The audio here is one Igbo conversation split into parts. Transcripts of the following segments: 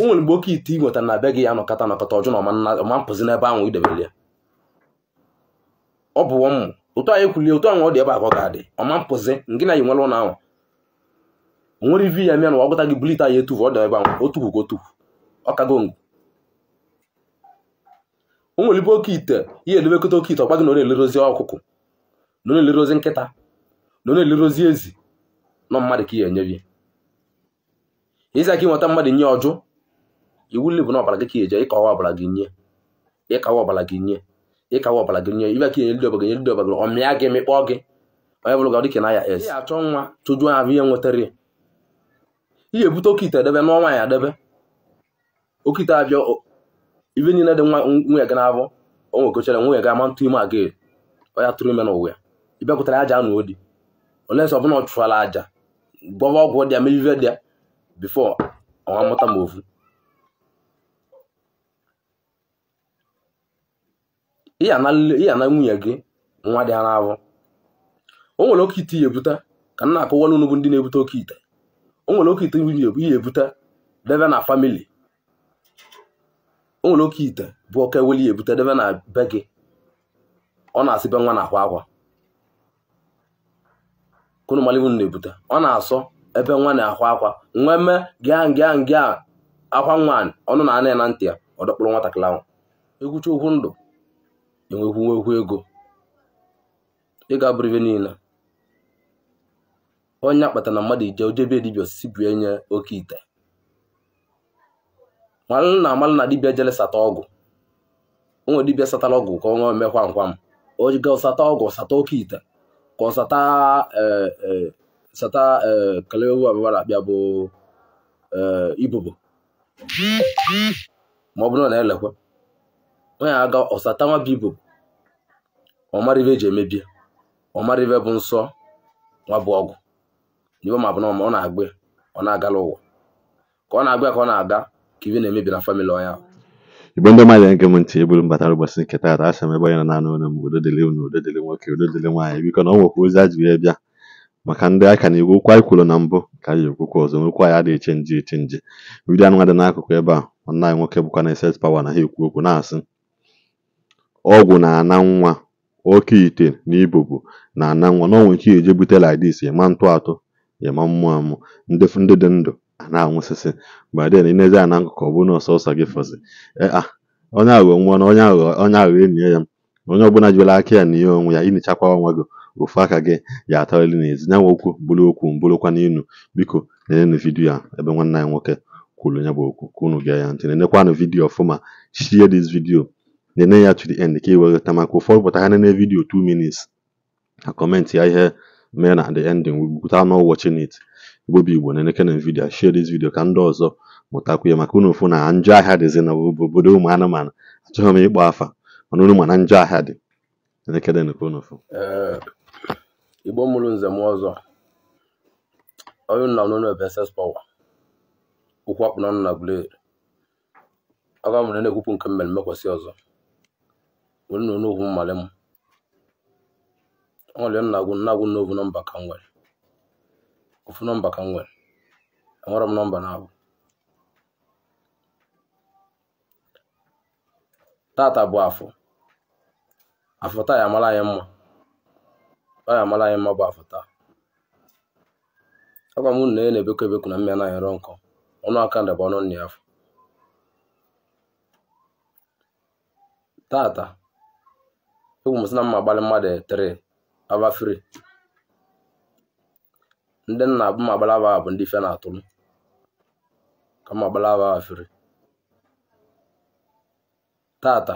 nwere mgbe oke ite ị nwetara na be gị ya nọkọta nọkọta ọjụ na ọma mpụzi n'ebe ahụ idebere ya. Ọ bụ ọmụ otu anyị kwulie otu ahụ ọ dị ebe a ka ọ ga-adị ọma mpụzi ngị na yi nwere ụlọ ahụ o nwere ivi ya mịa na ọgụta gị bulite ya etufu ọ dị ebe ahụ otukwu ka otukwu ọ kago ngụ. O nwere ibe oke ite ihe edebekọta oke ite ọgba gị na ọ na-elerozi ọkụkụ na ọ na-elerozi nkịta na ọ na-elerozi ezi nọ mmadụ ka ihe enyebi ịza ka ịnweta mmadụ nye ọjụ iwu bụ na ọbara gị ka eje ịkawa ọbara gị nye ịkawa ọbara gị nye ịkawa ọbara gị nye ibe ka enye ndị ọbara gị nye ndị ọbara gị ọmịa gị mịkpọ gị onye bụrụ gị dịka na ya esi achọ nwa chụjuo ahụ ihe nwetara ya. Ihe ebute oke ite edebe n'ọnwa ya edebe oke ite abịa ibe niile dị nwunye gị na-abụ o nwekọchara nwunye gị ama ntụ ime aga ọ ya tụrụ ime n'ụwa ya ịbịakwutara aja anụ odi ole nsọ ọbụla ọ chụfara aja gwọwa ọgwụ dị ya mee ive dị ya bifo ọnwa mụta ma ofu. Ị ana nwunye gị nwa dị ha n'ahụ. O nwere oke ite ihe ebute ka m na-akọwala unu bụ ndị na-ebute oke ite. O nwere oke ite ihe ebute debe na famili. O nwere oke ite bụ oke eweli ebute debe na be gị ọ na-asị be nwa na-akwa akwa kunu malibu na-ebute ọ na-asọ ebe nwa na-akwa akwa nwa eme gịa ngịa ngịa akwa nwa ọnụ na anị na ntị ya ọ dọkpụrụ nwatakịrị ahụ. Ekwucha okwu ndụ enwekwu nwekwu ego ị ga-abụrụ ibe niile onye akpata na mmadụ ije ojebe dibịa osisi bụ enye oke ite malụ na amalụ na dibịa jele sata ọgwụ o nwere dibịa satara ọgwụ ka ọ nwee mekwa nkwam o ga sata ọgwụ sata oke ite ka ọ sata sata kelewu ababara abịa bụ ibobo ma ọ bụrụ na elekwe onye aga ọsata nwa bụ ibobo ọ mara ibe eji emebie ọ mara ibe bụ nsọ nwa bụ ọgwụ n'ibe ma bụ na ọ na-agba ọ na-agala ụwa ka ọ na-agba ka ọ na-aga ka ibe na-emebi na famịlị onye ahụ. Igbo ndị mmadụ nke m ntị eburu m batara ụbọchị nke taata asị m ebe onye nọ naanị onye m udo dịrị unu udo dịrị nwoke udo dịrị nwaanyị biko na ọ nwekwa ozi a ji wee bịa maka ndị aka na-ekwu okwu anyị kwuru na mbụ ka anyị ekwukwa ọzọ nwekwa anyị adịghị echenji echenji vidiyo anụnwa dị n'akụkụ ebe a nwanne anyị nwoke bụkwa na SS Power na ha ekwu okwu na-asị ọgwụ na-ana nwa oke ite na ibobo na-ana nwa na onwe nke eje bute like this ịma ntụ atụ ịma mmụọ amụ ndị dị ndụ a na-anwụsịsị mgbe then inezi ya na nkụkọ ọ bụrụ na ọsọsọ gị fọzi onye aghụghọ nwụọ na onye aghụghọ enyi ya onye ọbụla jiwela aka ya na ihe onwe ya inichakwa onwe gị ofu aka gị ya atarịrị n'ezi nya nwe okwu bụrụ okwu mbụrụkwa n'inu. Biko nenenu vidiyo a ebe nwanne anyị nwoke kwuru ya bụ okwu ka unu gee ya ntị nenekwanụ vidiyo ọfụma share this video nene ya to the end ka i wee maka ụfọdụ pụta ha nene vidiyo 2 minutes na kọmentị ya ihe mee na the ending without not watching it. Igbo bụ Igbo na-enekene vidiyo share this video ka ndị ọzọ mụtakwu ya maka unu fụ na njọ ahịa dịzi na obodo ụmụ anụmanụ achọghị m ịkpọ afa mana unu ma na njọ ahịa dị nenekene ka unu fụ. Igbo mụrụ nze m ọzọ onye nna m n'ọnụ SS Power okwu akpụ n'ọnụ na blade aga m na-ekwupụ nke mmere mmekwasị ọzọ were na onugwu mmale m nwere nnagwu nnagwu n'ovu nọmba ka m nwere ofu nọmba ka m nwere enwere m nọmba na-abụ tata bụ afọ afọ taa ya amara anyị mma ọ ya amara anyị mma bụ afọ taa agwa m na ya na-ebekọ ebekọ na mmịa na-anyere nkọ ọnụ aka ndebe ọnụ nna ya afọ tata egwu m sị na mma agbalị mmadụ 3 aba free ndị nna abụ ma agbala aba bụ ndị ife na-atụrụ ka ma agbala aba free tata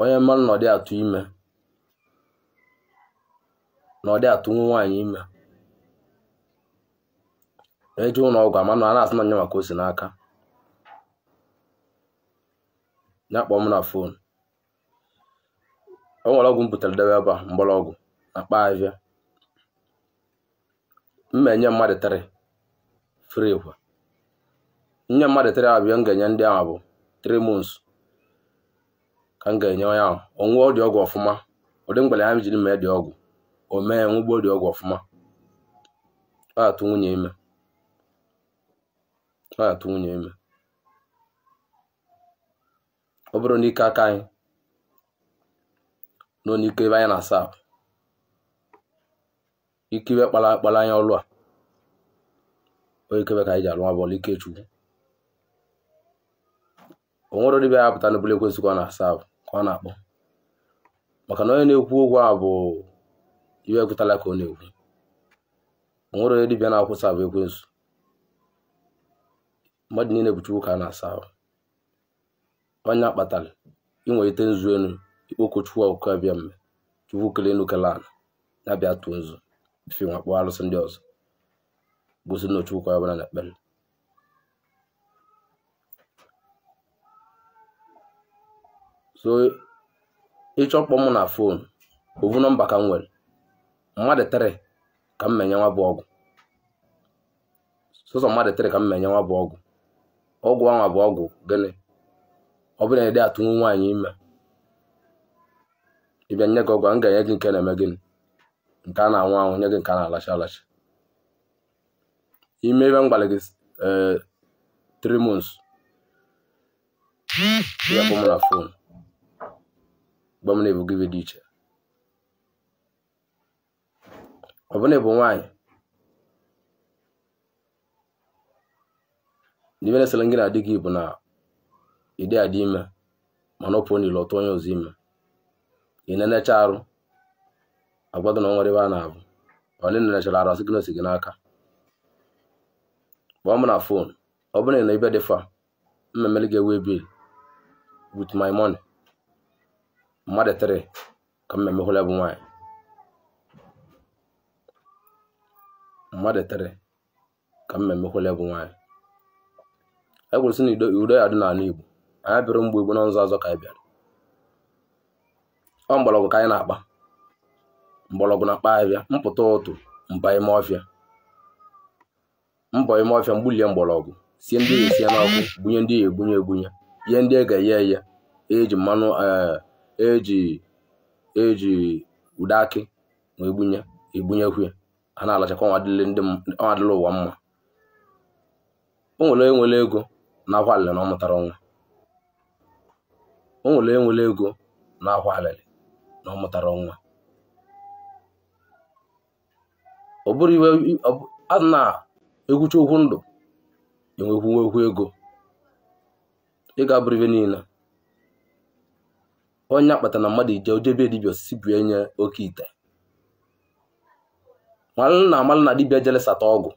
onye mmanụ na ọ dị atụ ime na ọ dị atụ nwaanyị ime eje ụlọ ọgwụ ama na a na-asị na nya maka o si n'aka ya kpọọ m na fon o nwere ọgwụ m butere debe ebe a mgbọrọgwụ na kpa ahịhịa mma enye mmadụ 3 free kwa nye mmadụ 3 abịa m ga-enye ndị ahụ bụ 3 months ka m ga-enye onye ahụ o nwụọ dị ọgwụ ọfụma ụdị mgbere ya jiri mee dị ọgwụ o mee nwụgbo dị ọgwụ ọfụma ọ atụ nwunye ime Ọ ya atụ nwunye ime. Ọ bụrụ n'ike aka anyị nọ n'ike ebe anyị na-asa ahụ, ike iwe kpara anyị ọlụ a, onye ikebe ka anyị ji alụ nwa bọọlụ ike Chukwu. O nwere dibịa ya pụta n'ebule ekwensụ ka ọ na-asa ahụ ka ọ na-akpọ, maka na onye na-ekwu okwu a bụ iwe ekwutala ka ọ na-ekwu. O nwere onye dibịa na-akwụsị abụ ekwensu. Mmadụ niile bụ Chukwu ka a na-asa ahụ. Onye akpatara inwelite nzu elu ikpoko Chukwu ọkụkọ abịa mme Chukwu kele enu kele ala ya bịa tụọ nzu ife nwa kpọọ arụsị ndị ọzọ gosi na Chukwu ka ọ bụla na ekpere. So ịchọ kpọ m na fon ovu nọmba ka m nwere mmadụ 3 ka m menye nwa bụ ọgwụ. Sọsọ mmadụ 3 ka m menye nwa bụ ọgwụ. Ọgwụ anwa bụ ọgwụ gịnị? Ọ bụrụ na ị dị atụnwu nwaanyị ime, ịbịa nye gị ọgwụ, m ga-enye gị nke na-eme gịnị, nke a na-anwụ anwụ, nye gị nke a na-alacha alacha. Ime ebe m gwara gị 3 months, ya kpọ m na fon gwa m na ebu gị dị iche. Ọ bụrụ na ị bụ nwaanyị n'ibe na-esere gị na di gị bụ na ịdị adị ime, mana ọ pụọ n'ile ọtụ onye ọzọ ime, ị na-enecha arụ agwa gị na ọ nwere ebe a na-abụ ọ na nenechara arụ asị gị na osi gị n'aka. Kpọọ m na fon. Ọ bụrụ na ibe dị fa mmemmeli ga-ewe bill with my money. Mmadụ 3 ka mmemme hụla bụ nwaanyị. Mmadụ 3 ka mmemme hụla bụ nwaanyị. E kwuru sị na udo ya dị n'ala Igbo. Anyị bịara mgbe Igbo na nzọ azọ ka anyị bịara. Ọ mgbọrọgwụ ka anyị na-akpa. Mgbọrọgwụ na-akpa ahịhịa, mpụta ụtụ mba ime ọfịa. Mbọ ime ọfịa mgbulie mgbọrọgwụ, sie ndị ya esie n'ọkụ, gbunye ndị ya egbunye egbunye, ihe ndị e ga-eye eye, eji mmanụ eji ude akị ma egbunye egbunyekwu ya, a na-alachakwa ọnwa adịla ụwa mma. O nwere onye nwere ego na-akwa alịlị na ọ mụtara nwa. O nwere onye nwere ego na-akwa alịlị na ọ mụtara nwa. Ọ bụrụ iwe a na-ekwucha okwu ndụ enwekwu nwekwu ego, ị ga-abụrụ ibe niile. Onye akpata na mmadụ ije ojebe dibịa osisi bụ enye oke ite. Malụ na amalụ na dibịa jele sata ọgwụ.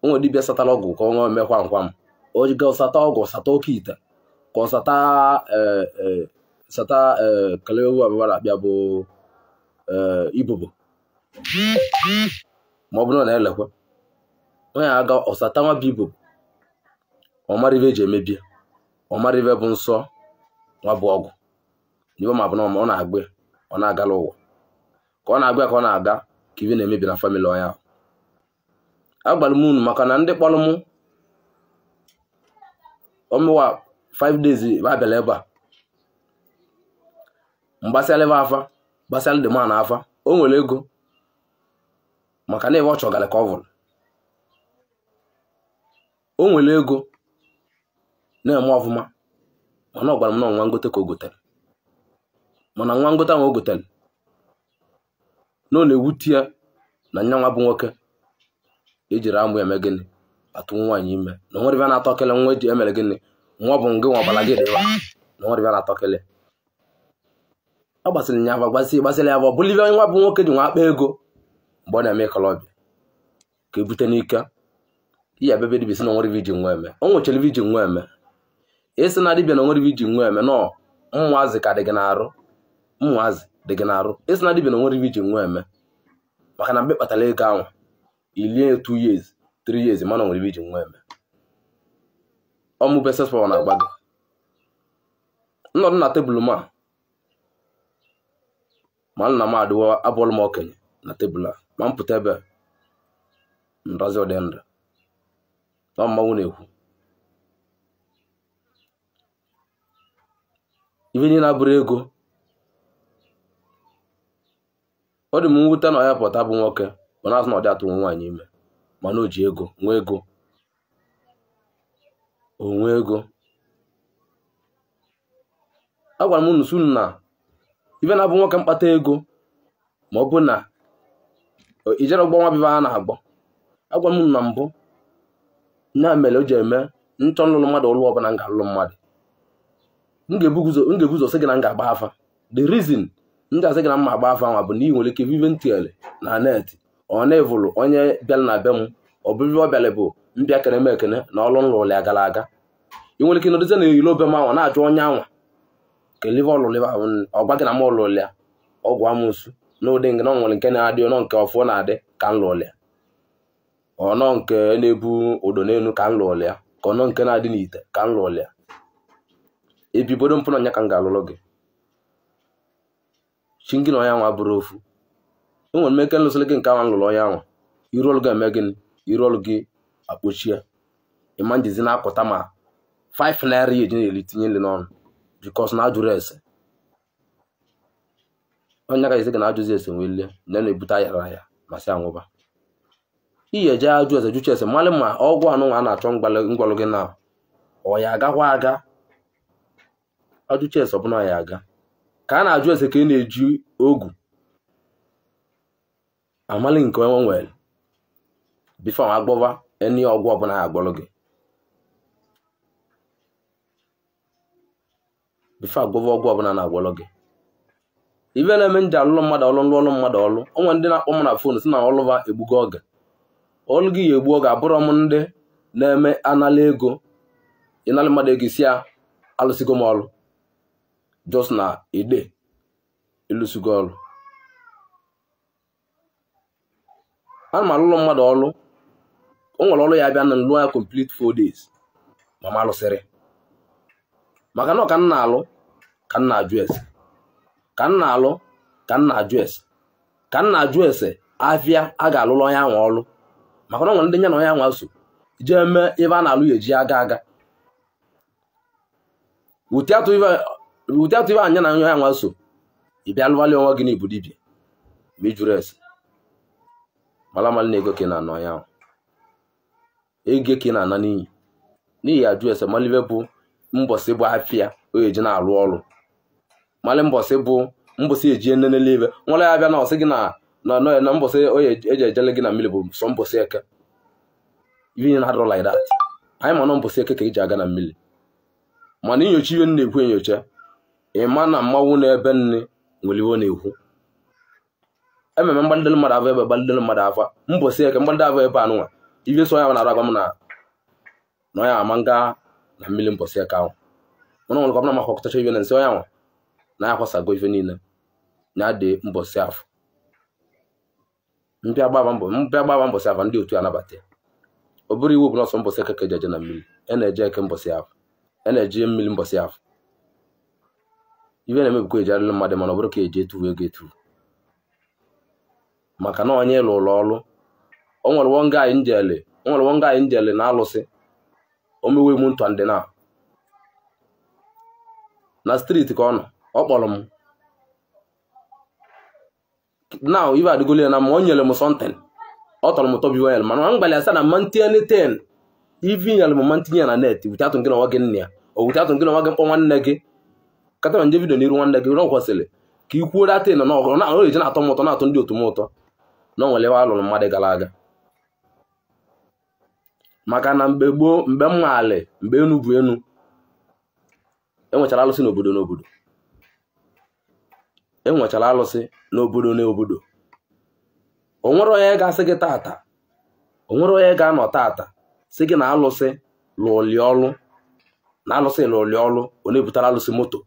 O nwere dibịa satara ọgwụ ka ọ ṅụọ eme kwam kwam. O jiga sata ọgwụ sata oke ite ka ọ sata sata kelewu abụba na-abịa bụ ibobo ma ọ bụrụ na na-elekwe onye aga ọsata nwa bụ ibobo, ọ mara ibe eji emebie, ọ mara ibe bụ nsọ nwa bụ ọgwụ n'ibe ma bụ na ọ na-agba ọ na-agala ụwa ka ọ na-agba ka ọ na-aga ka ibe na-emebi na famịlị onye ahụ. Agbara m unu maka na ndị kpọrọ m ọmụwa 5 days abịala ebe a mgbasịala ebe afa gbasịala dị ma na afa o nwere ego maka na ebe ọ chọgara ka ọ vụrụ. O nwere ego na-eme ọfụma, mana ọ gwara m na nwa ngote ka o gotere, mana nwa ngote ahụ o gotere na ọ na-ewute ya na nyanwa bụ nwoke ejiri amụ eme gịnị atụ nwaanyị ime na nwere ebe na-atọkele nwa eji emere gịnị nwa bụ ngị nwa ọbara gị dịwa na nwere ebe na-atọkele. Ọ gbasịrị ya afa gbasịrị ya afa ọ bụrụ ibe nwa bụ nwoke ji nwa akpa ego mgbe ọ na-eme ịkọlọbịa ka ebute n'ike iya bebe dibịa sị na nwere iji nwa eme. O nwechara iji nwa eme ịsị na dibịa na nwere iji nwa eme nọ mmụazị ka dị gị n'arụ, mmụazị dị gị n'arụ. Ịsị na dibịa na nwere iji nwa eme maka na mgbe kpatara ego ahụ ilie 2 years 3 years mana nwere iji nwa eme. Ọmụ bese na-agba gị nnọdụ na tebụl m a ma nna m adịwo abụọlụ m okenye na tebụl a ma m pụta ebe nrazi ọdị ndụ na mmanwụ na-ekwu ibe niile abụrụ ego. Ọ dị m mwute na ọ ya pụta bụ nwoke mana asị na ọ dị atụ nwaanyị ime mana o ji ego nwee ego. Onwe ego. Agwara m unu sị unu na ibe na-abụ nwoke mkpata ego ma ọ bụ na ijere ọgbọ nwa bibe a na-agbọ. Agwara m unu na mbụ nya mere o ji eme nchọ nlụlụ mmadụ ọlụ ọbụla m ga-alụ mmadụ. M ga-ebu ụzọ sị gị na m ga-agba afa. The reason m ga-asị gị na m ma agba afa nwa bụ na ị nwere ike vive ntịele na net ọ na-evụlụ onye bịara na be m ọ bụrụ ọ bịara bụ mbịa kene m ekene na ọlụ nlụlụ ya gara aga. Ị nwere ike nọdụzie na eyilo be m anwa na-ajụ onye anwa kelive ọlụlụ ọ gwa gị na m ọlụlụ ya ọgwụ amụsụ na ụdị nke na ọ nwere nke na-adị nọ nke ọfọ na-adị ka m lụlụ ya, ọ nọ nke na-ebu ụdọ n'elu ka m lụlụ ya, ka ọ nọ nke na-adị n'ite ka m lụlụ ya. Ebibodo mpụ na ọnya ka m ga-alụlụ gị. Chi gị na onye anwa bụrụ ofu. Enwere m ike nlụsịrị gị nke anwa nlụrụ onye anwa. Iru ọlụ gị eme gịnị? Iru ọlụ gị akpochie. Ịma njizi na-akụta ma 5 naira ya eji na-eri tinye nri n'ọnụ bikos na ajụrụ ese. Onye ka esi gị na ajụzi ese wee lie na na-ebute ayara ya ma sị anwụba. Iyi eje ajụ ese jụcha ese malị ma ọgwụ anụnwa a na-achọ ngwalụ gị na ọ ya agakwa aga. Ajụcha ese ọbụna ya aga. Ka a na-ajụ ese ka ị na-eji ogu amalị nke onwe nwere bifo agbọba eni ọgwụ ọbụla ya agbọrọ gị. Bifo agbọba ọgwụ ọbụla na-agwọrọ gị. Ibe na-eme nji alụlụ mmadụ ọlụ nlụ ọlụ mmadụ ọlụ. Onwe ndị na-akpọ m na fon si na ọlụva egbugo oge. Ọlụ gị ya egbu oge abụrọ m ndị na-eme anala ego. Ịnalị mmadụ ego isi ya alụsigo m ọlụ. Just na ede ịlụsigo ọlụ. Ana m alụlụ mmadụ ọlụ. O nwere ọlụ ya bịa na nlụ ya complete 4 days ma m alụsịrị. Maka na ọ ka m na-alụ ka m na-ajụ ese. Ka m na-alụ ka m na-ajụ ese. Ka m na-ajụ ese afịa a ga-alụlụ onye anwa ọlụ. Maka na ọ nwere ndị ya na onye anwa so jee mee ebe a na-alụ ya eji aga aga. Wute atụ ibe anya na onye anwa so ị bịa lụwalị onwe gị n'ibu dibịa ma ị jụrụ ese. Mala mala na ego ka ị na-ana onye ahụ. Ego ka ị na-ana n'iyi. N'ihi ajụ ese malibe bụ mbọsị bụ afịa o eji na-alụ ọrụ. Mali mbọsị bụ mbọsị eji enenele ibe. Nwere ya bịa na ọsị gị na na mbọsị eji ejele gị na mmiri bụ sọ mbọsị eke. Even na-adọrọ like that. Anyị ma na mbọsị eke ka eji aga na mmiri. Mana inyocha ihe na-ekwu enyocha, ị ma na mmanwụ na-ebe nne nwere iwe na-ekwu. Ememe mgbalidelu mmadụ afọ ebe gbalidelu mmadụ afọ mbọsị eke mgbalide afọ ebe anụnwa. Ibe so ya na-arụ agwa m na onye ama nga na mmiri mbọsị eke ahụ. Mana nwere ka ọ bụla maka ọkụtacha ibe na nsị onye anwa na ya akwasago ife niile na adị mbọsị afọ. Mpịa gbaba mbọsị afọ ndị otu anabata ya. Ọ bụrụ iwu bụ na ọsọ mbọsị eke ka eji eje na mmiri, e na-eje eke mbọsị afọ, e na-eje mmiri mbọsị afọ. Ibe na-emebikwa eji arịrị mmadụ mana ọ bụrụ ka eji etufu ego etufu. Maka na onye lụrụ ọlụ o nwere wonga anyị njele na alụsị omewe m ntụ ndị na street ka ọ nọ ọ kpọrọ m now ibe adịgolo ya na ma o nyere m something ọ tọrọ m ụtọ bụ iwe nyere mana m gbalị asa na mma ntinye neten ivi nyere m mma ntinye ya na net wute atụ nke na nwa gị nne ya o wute atụ nke na nwa gị mkpọ nwanne gị kata ma nje vidio n'iru nwanne gị na ọ kwesịrị ka i kwuo datin na ọ na-eji na-atọ m ụtọ na-atọ ndị otu m ụtọ na ọ nwere ebe alụrụ mmadụ gara aga. Maka na mgbe gboo mgbe m nwalị mgbe enu bụ enu enwechara alụsị n'obodo n'obodo. Enwechara alụsị n'obodo n'obodo. O nwere onye ga-asị gị tata, o nwere onye ga-anọ tata sị gị na alụsị lụọlị ọlụ na alụsị lụọlị ọlụ ọ na-ebutara alụsị moto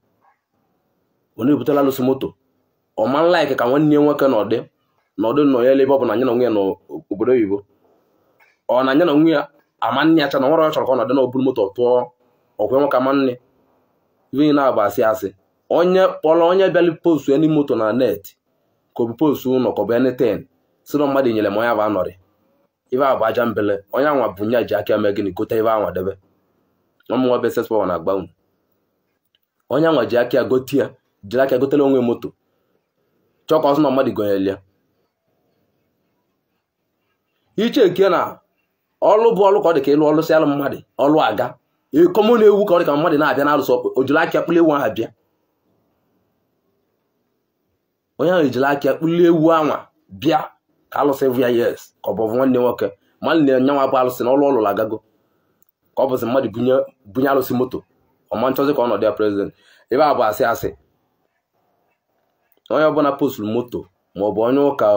ọ na-ebutara alụsị moto. Ọ ma nlaik ka nwanne nwoke nọdị nọdụ nọ ya ebe ọ bụ na anya na onwe ya n'obodo oyibo ọ na anya na onwe ya ama nne ya cha na nwere ọ chọrọ ka ọ nọdụ n'oburu moto tụọ ọkwe nwoke ama nne ibe na-abụ asị asị onye kpọrọ onye bịara postu eni moto na net ka ọ bụ postu ụlọ ka ọ bụ anything si na mmadụ nyere m onye bụ anọrị ibe a bụ aja mbele onye anwa bụ nya ji aka eme gịnị gote ibe anwa debe ọmụnwa bụ SS Power na-agba unu onye anwa ji aka ya gote ya jiri aka gotere onwe moto chọọ ka ọ sị na mmadụ gonyere ya. Iche nke na ọlụ bụ ọlụ ka ọ dị ka ịlụ ọlụ si alụ mmadụ ọlụ aga Ekọmọ na-ewu ka ọ dị ka mmadụ na-abịa na-alụsị o jiri aka kpụrụ ewu ahụ bịa. Onye ahụ ejiri aka kpụrụ ewu anwa bịa ka alụsị vụ ya, yes, ka ọ bụ nwanne nwoke mmadụ na-enyenwa bụ alụsị na ọlụ ọlụrụ agago, ka ọ bụzi mmadụ bunye alụsị moto ọma nchọzi ka ọ nọdụ ya president. Ebe a bụ asị asị. Onye ọbụla posturu moto, maọbụ onye ụka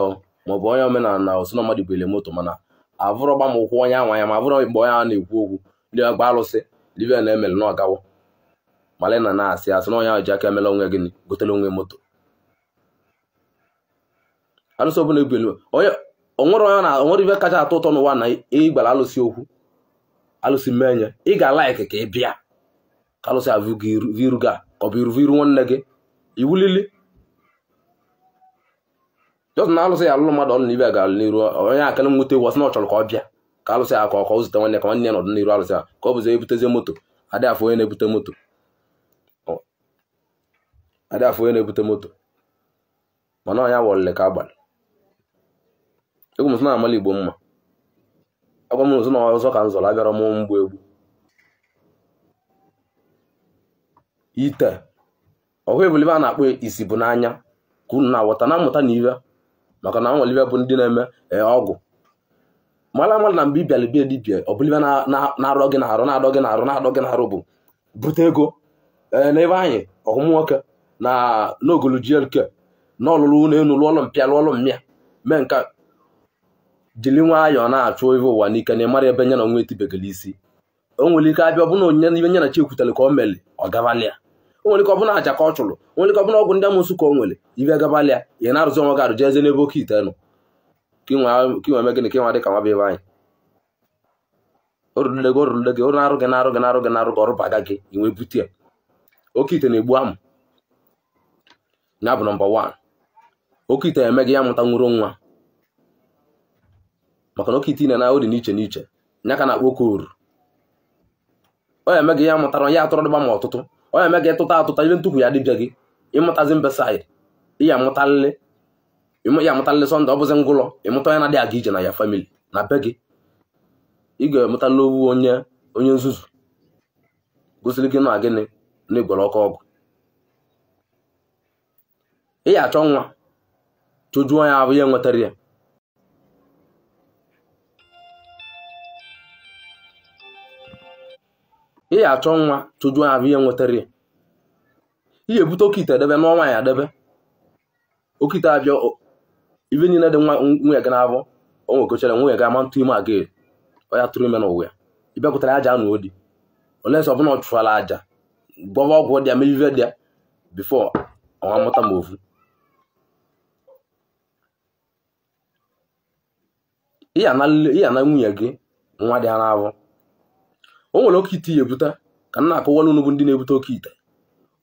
maọbụ onye omenala, osi na mmadụ buile moto, mana avụrọ gba m ụkwụ onye ahụ anya, ma avụrọ mgbe onye ahụ na-ekwu okwu ndị agba alụsị live na emere na ọgawo malina na-asị asị na onye ahụ ji aka emela onwe gịnị gotere onwe moto. Alụsị ọbụla ebuelu onye onwere onye na onwere ibe kacha atọ ụtọ n'ụwa na ịgbara alụsị okwu alụsị menye ị ga-alaiki ka ị bịa ka alụsị avụ gị iru ga ka ọ bụ iru iru nwanne gị iwulili jọs na alụsị ya alụlụ mmadụ ọnụ na ibe ga-alụ n'iru onye akele nwute ewu ọsị na ọ chọrọ ka ọ bịa ka alụsị ya ka ọ zute nwanne ka nwanne ya nọdụ n'iru alụsị ya ka ọ bụzi ebutezie moto. Adị afọ onye na-ebute moto, adị afọ onye na-ebute moto, mana ọnya wọlele ka abalị egwu m sị na amala Igbo mma. Agwa m nso na ọzọ ka m zọrọ abịara mụ mgbu egbu ite ọhụ ebule a na-akpọ isi bụ n'anya ka unu na-aghọta na mmụta na ibe, maka na nwere ibe bụ ndị na-eme ọgwụ mara mara na mgbe ị bịara bịa dibịa ọ bụla ibe na-arọ gị na-arụ na-adọ gị na-arụ na-adọ gị na-arụ bụ bute ego n'ebe anyị ọhụm nwoke na n'ogolu GLK na ọlụlụ ụlọ elu lụọlụ mpịa lụọlụ mmịa mee nka jiri nwayọọ na-achụ ive ụwa n'ike na ịmara ebe nye na onwe etibegala isi. O nwere ike abịa ọbụna onyinye na ibe nye na chi ekwutere ka o meli ọ gabalịa. O nwere ike ọbụna aja ka ọ chụrụ, o nwere ike ọbụna ọgwụ ndị amụsụ ka o nwere ibe gabalịa. Ị na-arụzi onwe gị arụ jezie n'ebe oke ite nọ ka inwe eme gịnị ka ịnwa dị ka nwa bụ ebe anyị orulule gị orulule gị ọrụ arụ gị na-arụ gị na-arụ gị na-arụ gị ọrụ baga gị inwe bute ya. Oke ite na-egbu amụ ya bụ nọmba 1. Oke ite eme gị ya mụta nwụrụ nwa, maka na oke ite na ọ dị n'iche n'iche ya ka na-akpọ oke oru. Ọ ya eme gị ya mụtara ya atụrụ dịgba ma ọtụtụ. Ọ ya eme gị tụta atụta ibe ntụpụ ya dịbịa gị ịmụtazi mbesaid ya amụtalị sọnde ọ bụzi ngụlọ ịmụta onye na-adịghị aga ije na ya famili na be gị. Ị ga-emụtala owu onye nzuzu gosiri gị na gịnị na ịgwara ọkụ ọgwụ. Ị ya achọ nwa chụjụọ ya ahụ ya nwetara ya. Ị ya achọ nwa chụjụọ ya ahụ ya nwetara ya. Ị ga-ebute oke ite edebe n'ọnwa ya edebe oke ite abịa ibe niile dị nwunye gị n'afọ o nwekọchara nwunye gị ama ntụ ime aga ọ ya tụrụ ime n'ụwa ya ịbịakwutara aja anụ odi ole sọ ọbụna ọ chụfara aja gwọwa ọgwụ dị ya mee ive dị ya bifo ọnwa mụta ma ofu. Ị ya na nwunye gị nwa dị ha n'afọ. O nwere oke ite ya ebute ka nna akọwala unu bụ ndị na-ebute oke ite.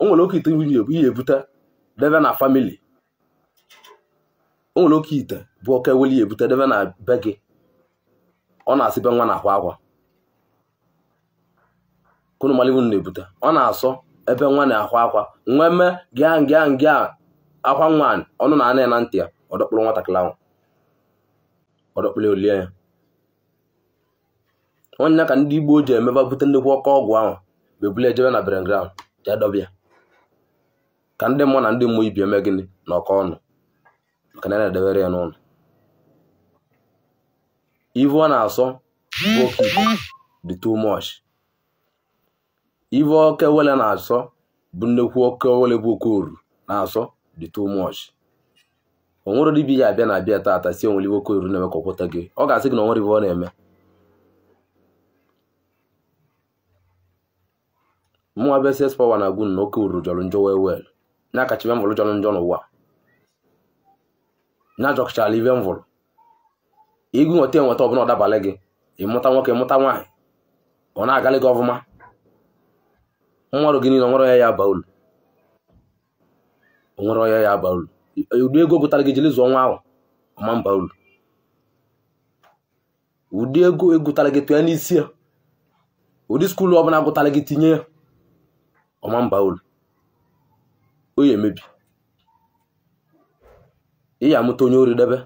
O nwere oke ite ihe ebute debe na famili. O nwere oke ite bụ oke eweli ya ebute debe na be gị ọ na-asị be nwa na-akwa akwa kunu malibu na-ebute ọ na-asọ ebe nwa na-akwa akwa nwa eme gịa ngịa ngịa akwa nwa ọnụ na ana ya na ntị ya ọ dọkpụrụ nwatakịrị ahụ ọ dọkpụrụ olie ya. Onye ka ndị Igbo ji emeba bute nnukwu ọkọ ọgwụ ahụ bebule ejebe na beren ground jee dọbịa ka ndị mmụọ na ndị mmụọ ibi eme gịnị na ọkọ ọnụ maka na na-edebere ya n'ụlọ. Ive ọ na-asọ bụ oke ite dị too much. Ive oke wele na-asọ bụ nnukwu oke wele bụ oke oru na-asọ dị too much. O nwere dibịa ya abịa na abịa taata si onwere iwe oke oru na-eme ka ọ kwụta gị, ọ ga-asị gị na o nwere ive ọ na-eme. Mụnwa bụ SS Power na-agwụ na oke uru jọrọ njọ wee wel na-akacha ibe mvụrụ jọrọ njọ n'ụwa na-ajọkachala ibe mvụrụ igwu nweta enweta ọbụla ọ dabalị gị ịmụta nwoke ịmụta nwaanyị ọ na-agalị gị ọfụma mmadụ gị niile onwere ya aba ulu onwere onye ya aba ulu ụdị ego gụtara gị jiri zụọ nwa ahụ ọma mba ulu ụdị ego egụtara gị tụọ n'isi ya ụdị skuulu ọbụla gụtara gị tinye ya ọma mba ulu o ya emebi. Ị ya amụta onye ori debe,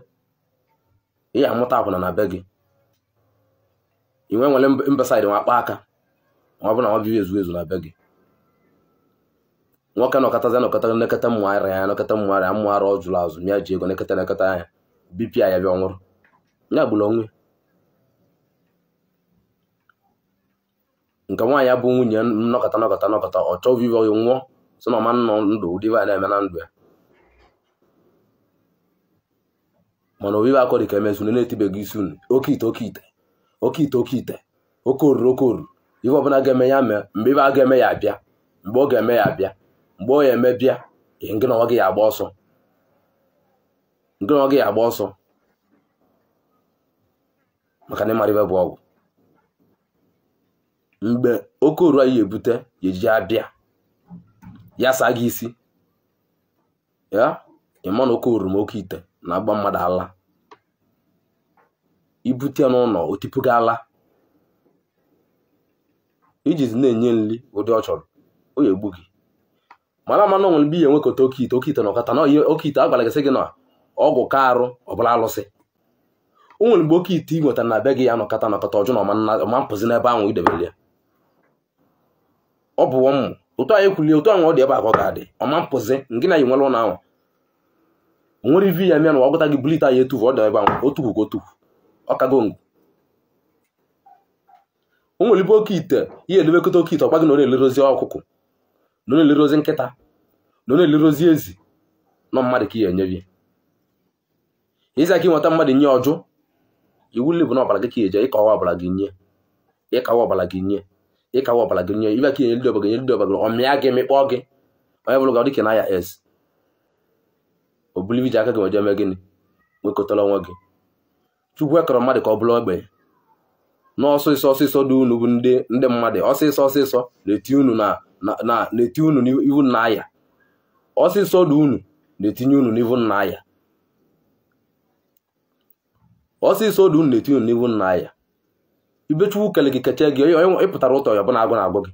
ị ya amụta akwụna na be gị, i nwe nwere mbesaid nwa akpa aka. Ma ọ bụ na nwa bibi ezu ezu na be gị. Nwoke nọkọtazi nọkọta nekọta mmụ ara ya nọkọta mmụ ara ya mmụ ara ọ jụrụ azụ mịa ji ego nekọta nekọta anya bipịa ya bịa ọnwụrụ ya gburu onwe. Nke nwaanyị bụ nwunye nnọkọta nọkọta nọkọta ọ chọọ vivo ya nwụọ sị na ọma nnọ ndụ ụdị ibe a na-eme na ndụ ya. Mana obibi akọ dị ka emezu unu na-etibeghị isi unu oke ite oke ite oke ite oke ite oke oruru oke oruru ife ọbụla ga-eme ya mee mgbe ife a ga-eme ya abịa mgbe ọ ga-eme ya abịa mgbe ọ ya eme bịa ngị na onwe gị ya agba ọsọ ngị na onwe gị ya agba ọsọ maka na ịmara ife bụ ọgwụ. Mgbe oke oru anyị ebute ya ejije abịa ya saa gị isi ya ịma na oke oru ma oke ite na-agba mmadụ ala ibute ya n'ụlọ o tipu gị ala iji na-enye nri ụdị ọ chọrọ o ya egbu gị. Mana ama na o nwere mgbe ihe nwekọta oke ite oke ite na ọkata na oke ite agwara gị sị gị na ọgwụ ka arụ ọbụla alụsị. O nwere mgbe oke ite ị nwetara na be gị ya nọkọta nọkọta ọjụ na ọma mpụzi n'ebe ahụ idebere ya. Ọ bụ mmụ otu anyị kwulie otu ahụ ọ dị ebe a ka ọ ga-adị ọma mpụzi ngị na yi nwere ụlọ ahụ o nwere ivi ya mịa na ọgụta gị bulite ya etufu ọ dị ebe ahụ otukwu ka otukwu ọ kago ngụ. O nwere ibe oke ite ihe edebekọta oke ite ọkwa gị na ọ na-elerozi ọkụkụ na ọ na-elerozi nkịta na ọ na-elerozi ezi nọ mmadụ ka ihe enyebi. Ịza ka ịnweta mmadụ nye ọjụ iwu bụ na ọbara gị ka eje ịkawa ọbara gị nye ịkawa ọbara gị nye ịkawa ọbara gị nye ibe ka enye ndị ọbara gị nye ndị ọbara gị ọmịa gị mịkpọọ gị onye bụrụ gị ọ dịka na ya s obulivi ji aka gị weje mee gịnị nwekọtara onwe gị. Chukwu ekọrọ mmadụ ka ọ bụrụ ogbenye na ọsịsọ ọsịsọ dị unu bụ ndị mmadụ ọsịsọ ọsịsọ na-eti unu na na-eti unu n'ihu nna aya ọsịsọ dị unu na-etinye unu n'ihu nna aya ọsịsọ dị unu na-etinye unu n'ihu nna aya. Ibe Chukwu kele gị keche gị ịpụtara ụtọ ya bụ na agụ na-agụ gị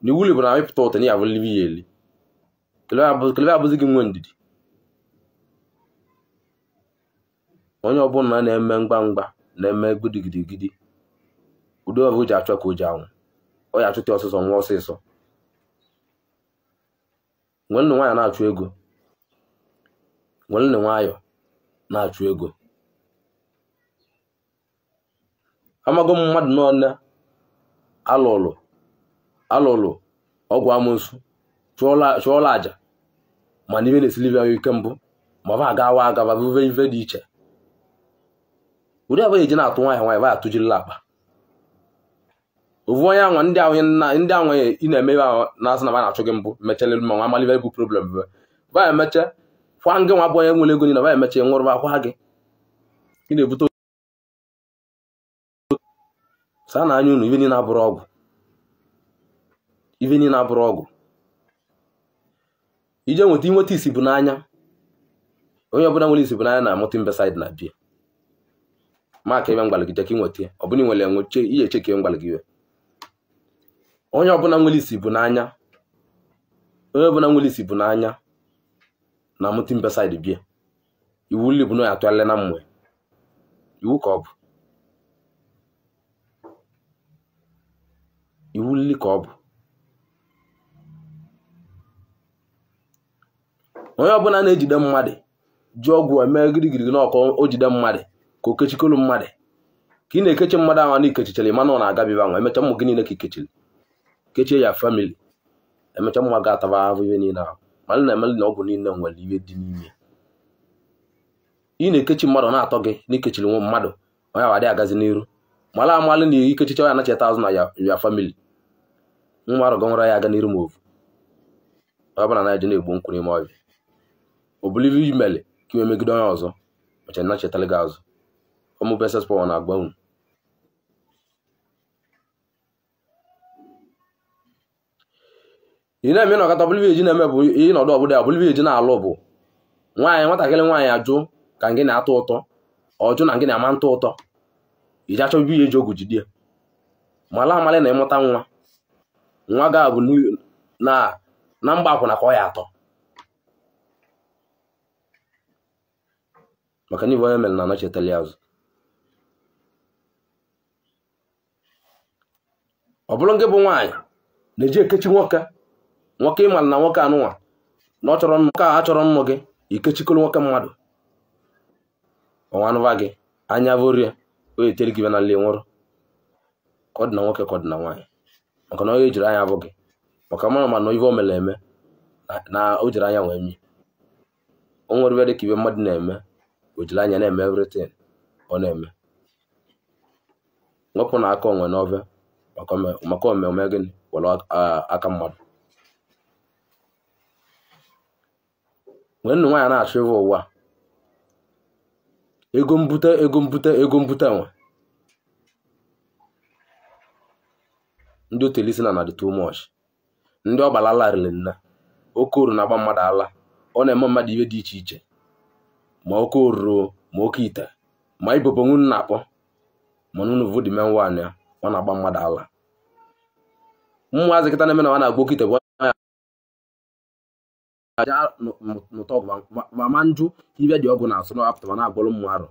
na iwu bụ na ịpụta ụtọ na ya abụlivi ya eli kelebe abụzi gị nwe ndidi. Onye ọbụla na-eme mgba mgba na-eme gidigidigidi ụdị ọbụ ji achọ ka o ji anwụ ọ ya achụta ọsịsọ nwa ọsịsọ. Nwere nwaanyị na-achụ ego nwere nwayọ na-achụ ego. Amago m mmadụ n'ọnụ alụlụ alụlụ ọgwụ amụnsụ chụọla aja mana ibe na-esilivi ahụ ike mbụ ma ọ ba agawa agaba bụve ife dị iche. Ụdị abụghị eji na-atụ nwaanyị nwaanyị ba atụjirila akpa ovu onye anwa ndị ahụ ị na-eme ahụ na-asị na ba na-achụ gị mbụ mechele ma nwa amalive bụ problem bụ ba emeche kwa ngị nwa bụ onye nwere ego na ba emeche nwụrụ akwa gị ị na-ebute saa na anya unu ibe niile abụrụ ọgwụ ibe niile abụrụ ọgwụ. Ije nweta inweta isi bụ n'anya onye ọbụla nwere isi bụ n'anya na-amụta mbesaid na bia maka ebe mgbalị gị je ka ị nweta ya ọ bụla nwere enwe ihe eche ka mgbalị gị iwe. Onye ọbụla nwere isi bụ n'anya onye ọbụla nwere isi bụ n'anya na amụta mbesaid bia iwu bụ na ya atụgharịla na mmụọ iwu ka ọ bụ iwu ka ọ bụ. Onye ọbụla na-ejide mmadụ ji ọgwụ eme girigiri n'ọkọ o jide mmadụ ka o kechikolu mmadụ ka ị na-ekechi mmadụ ahụ na ikechichara ịma na ọ na-agabiba nwa emecha mmụ gị niile ka ikechiri kechie ya famili emecha mma ga-ataba ahụ ihe niile ahụ mana na-emeli na ọgwụ niile nwere ihe dị n'ime. Ị na-ekechi mmadụ na-atọ gị na ikechiri nwa mmadụ onye ahụ adịghị agazi n'iru mara amalị na ikechicha ya anacheta azụ na ya famili nwa arụgo nwere ya aga n'iru ma ovu ọ bụla na-eji na-egbu nkwụ n'ime ọhịa obulivi imele ka iwe megide onye ọzọ macha nachetala gị azụ. Ọmụ beses pọwa na-agba unu. Ị na-eme nọkọta obulivi eji na-eme bụ ịnọdụ ọbụla ya obulivi eji na-alụ bụ nwaanyị nwatakịrị nwaanyị ajụ ka ngị na-atọ ụtọ ọjụ na ngị na-ama ntụ ụtọ iji achọ ibu ihe eji ogwu jide ya mala amalị na ịmụta nwa nwa ga-abụ na mgba akwụna ka ọ ya atọ maka na ibe onye mere na anachetali azụ. Ọ bụrụ nke bụ nwaanyị na-eji ekechi nwoke, nwoke ịmara na nwoke anụnwa na ọ chọrọ nwoke a achọrọ nnụ gị, ikechikọrọ nwoke mmadụ ọnwa anụva gị anya vorie o etere gị na nle nwụrụ. Ka ọ dị na nwoke, ka ọ dị na nwaanyị, maka na onye ejiri anya abụ gị, maka mara ma na ive o mere eme na o jiri anya wee mie. O nwere ibe dị ka ibe mmadụ na-eme, o jiri anya na-eme everything ọ na-eme. Nwepụ na aka onwe n'ofe maka ome gịnị were aka mmadụ. Nwee nnu nwaanyị na-achọ ịvụ ụwa ego mbute, ego mbute, ego mbute nwe ndị otelisi na dị too much. Ndị ọgbara ala riri nna oke oru na-agba mmadụ ala, ọ na-eme mmadụ ihe dị iche iche, ma oke oruru ma oke ite ma ibobo nwunu na-akpọ mana unu vu dị men wan ya, ọ na-agba mmadụ ala. Ụmụazị kịta na-eme na ọ na-agba oke ite bụ aja n'ụtọ ọgụ ma ma njụ ibe dị ọgụ na-asụ na apụta ma na-agwọrọ ụmụ arụ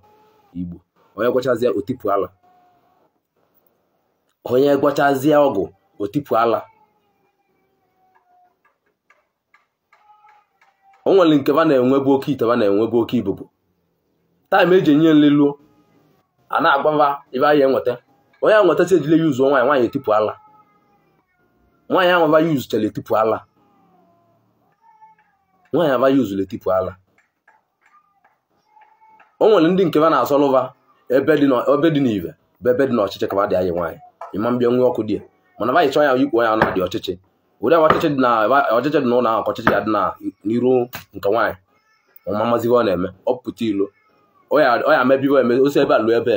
Igbo. Onye gwachazie otipụ ala, onye gwachazie ọgụ otipụ ala. O nwere nke ba na-enwebu oke ite, ba na-enwebu oke ibubo. Taịm eji enye nleluo a na-agwava ibe anyị enweta. Onye anwetacha ejile yuzuo nwaanyị, nwaanyị etipụ ala. Nwaanyị anwava yuzuchara etipụ ala, nwaanyị ava yuzuru etipụ ala. O nwere ndị nke ba na-asọlụva ebe dị n'ive bụ ebe dị n'ọchịchị ka ba dị anyị nwaanyị ịma mbịa nwe ọkụ dị mana ba chọọ ya ikpu onye na dị ọchịchị. Ụdị ọchịchị dị na ọchịchị dị n'ụlọ ahụ ka ọchịchị ya dị na n'iru nke nwaanyị ọma mazive ọ na-eme ọ pụta ilo ọ ya mebiwe eme osi ebe a lụọ ebe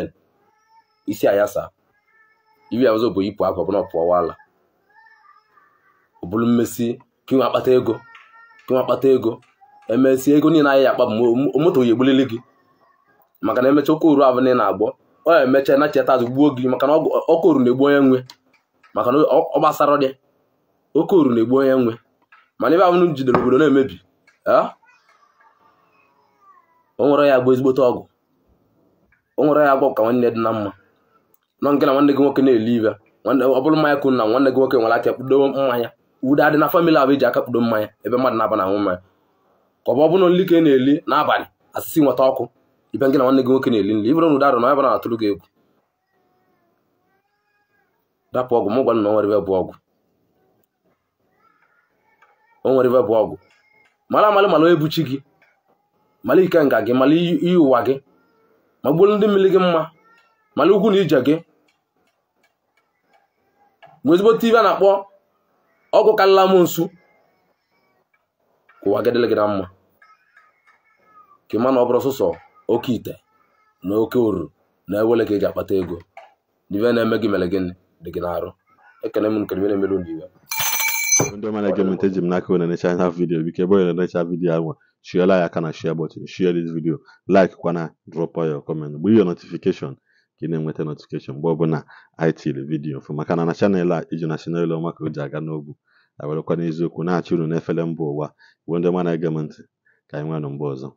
isi ayasa iwe ya ọzọ bụ yipụ akwa bụ na ọ pụọwa ala ọ bụrụ mmesi ka inwe akpata ego, ka inwe akpata ego emesi ego niile anyị akpa bụ moto ya egbulili gị maka na emecha oke oru abụ na ị na-agbọ ọ ya emecha na cheta azụ gbuo gị maka na oke oru na-egbu onye nwe maka na ọ gbasara dị oke oru na-egbu onye nwe mana ebe ahụ jidere obodo na-emebi o nwere ya agba ezigbote ọgwụ, o nwere ya agba ka nwanne dị na mma nọ nke na nwanne gị nwoke na-eli ibe ọ bụrụ mmanya kwuru na nwanne gị nwoke nwere aka kpudo mmanya udo adị na famịlị ahụ eji aka kpudo mmanya ebe mmadụ na-aba na anwụ mmanya ka ọ bụ ọbụna nli ka ị na-eli n'abalị asịsị nweta ọkụ ibe nke na nwanne gị nwoke na-eli nli ibụrụ na ụdọ arụ na ọ bụla na-atụrụ gị egwu dapụ ọgwụ m gwa na o nwere ibe bụ ọgwụ, o nwere ibe bụ ọgwụ. Mara amalị mala ebuchi gị, mala ike nga gị, mala iyi ụwa gị, ma gbuo ndị mmiri gị mma, mala ugwu na ije gị. Mgbe ezigbote ibe a na-akpọ ọgwụ karịla m nsu ka ụwa gị dịrị gị na mma ka ị ma na ọ bụrụ sọsọ oke ite na oke oruru na ewele ka eji akpata ego na ibe na-eme gị mere gịnị dị gị n'arụ. Ekene m nke ibe na-emere unu iwe. Ndị ọma na-ege m ntị, eji m n'aka unu na-enecha ha vidiyo. Biko ebe onye na-enecha vidiyo ahụ, share ya aka na share button, share this video, like kwana, drop your comment, gbuo your notification ka ị na-enweta notification mgbe ọbụla anyị tiri vidiyo fụ maka na na chanel a iji na chanel ọma ka o ji aga n'ogwu awerekwa n'eziokwu na-achị unu n'efere mba ụwa. Igbo ndị ọma na-ege m ntị, ka anyị nwee nụ mgbe ọzọ.